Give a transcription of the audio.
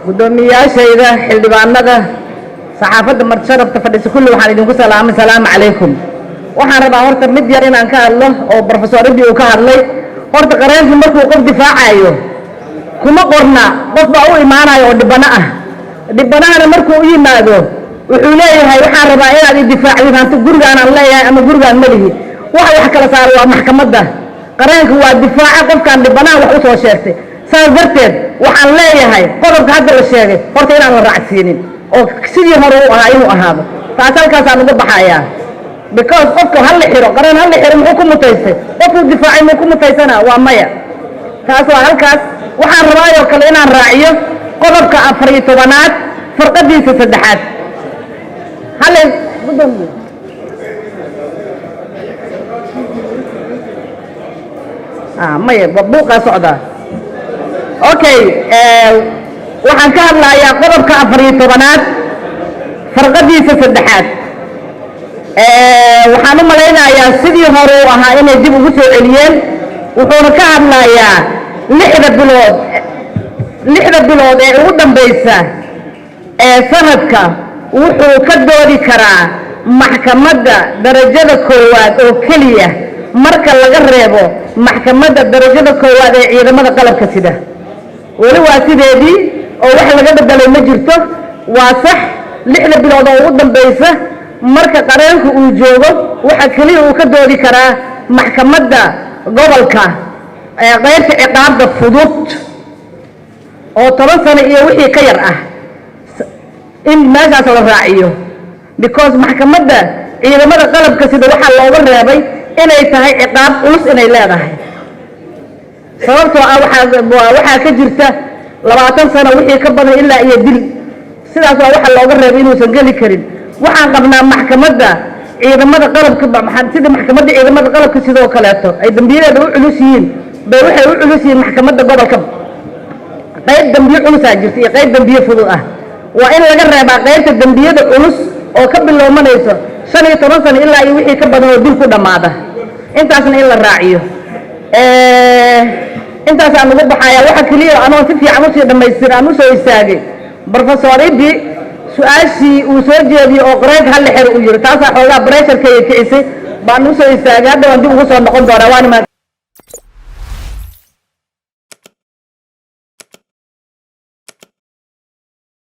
Guddoomiyayaashayda, xildhibaanada, saxaafadda, martisharafta fadhisa, kulli waxaan idinku salaamay, salaamu calaykum. Waxaan rabaa horta mid yar inaan ka hadlo oo Professor Ibi uu ka hadlay. Horta qareenku markuu qof difaacayo, kuma qorna. Qof baa u imaanayo oo dhibano ah. Dhibanahana markuu u yimaado, wuxuu leeyahay, "Waxaan rabaa inaad i difaacdid, hanti gurigaanaan leeyahay ama gurigaan ma lihi." Waxa wax kala saaro waa maxkamadda. Qareenku waa difaaca qofkaan dhibanaha wax usoo sheegtay. Saas darteed waxaan leeyahay, qodobka hadda la sheegay horta inaan la raacsiinin oo sidii hore u ahaa inuu ahaado. Taas halkaasaan uga baxayaa, because qofka ha la xiro, qareen ha la xiro, muxuu ku mutaystay? Qofkuu difaacay muu ku mutaysanaa? Waa maya. Taas waa halkaas. Waxaan rabaayoo kale inaan raaciyo qodobka 14aad, farqadiisa saddexaad. Hale, gudoomiye. Ah, maya, buuqaa socdaa. Okay, waxaan ka hadlayaa qodobka 14aad, farqadiisa saddexaad. Waxaan u malaynayaa sidii hore u ahaa inay dib ugu soo celiyeen. Wuxuuna ka hadlayaa 6da bilood, 6da bilood ee ugu dambaysa ee sanadka wuxuu ka doodi karaa maxkamadda darajada koowaad oo keliya, marka laga reebo maxkamadda darajada koowaad ee ciidamada qalabka sida. Weli waa sideedii oo wax laga bedelay ma jirto. Waa sax, 6da bilood oo ugu dambaysa marka qareenku uu joogo, waxa keliya uu ka doodi karaa maxkamadda gobolka ee qaybta ciqaabda fudud oo 10 sano iyo wixii ka yar ah, in meeshaas la raaciyo, because maxkamadda ciidamada qalabka sida waxaa looga reebay inay tahay ciqaab culus inay leedahay, sababtoo ah waxaa ka jirta 20 sano wixii ka badan ilaa iyo dil. Sidaas waa waxa looga reebay inuusan geli karin. Waxaan qabnaa maxkamadda ciidamada qalabka, sida maxkamadda ciidamada qalabka sidoo kaleeto ay dambiyadeeda u culus yihiin bay waxay u culus yihiin maxkamadda gobolka. Qayb dambiye culusaa jirta iyo qayb dambiye fudud ah. Waa in laga reebaa qaybta dembiyada culus oo ka bilowmanayso 15 sano ilaa iyo wixii ka badan oo dil ku dhammaada. Intaasna in la raaciyo. Intaasaan ugu baxaya. Waxa keliya anoo si fiican usii dhammaystir aan usoo istaagay, Professor Ibi su-aashii uu soo jeediyey oo qareenka hal xer uu yiri, taasaa xoogaa pressurekayga kicisay baan usoo istaagay. Hadda waan dib ugu soo noqon doonaa. Waana mahad.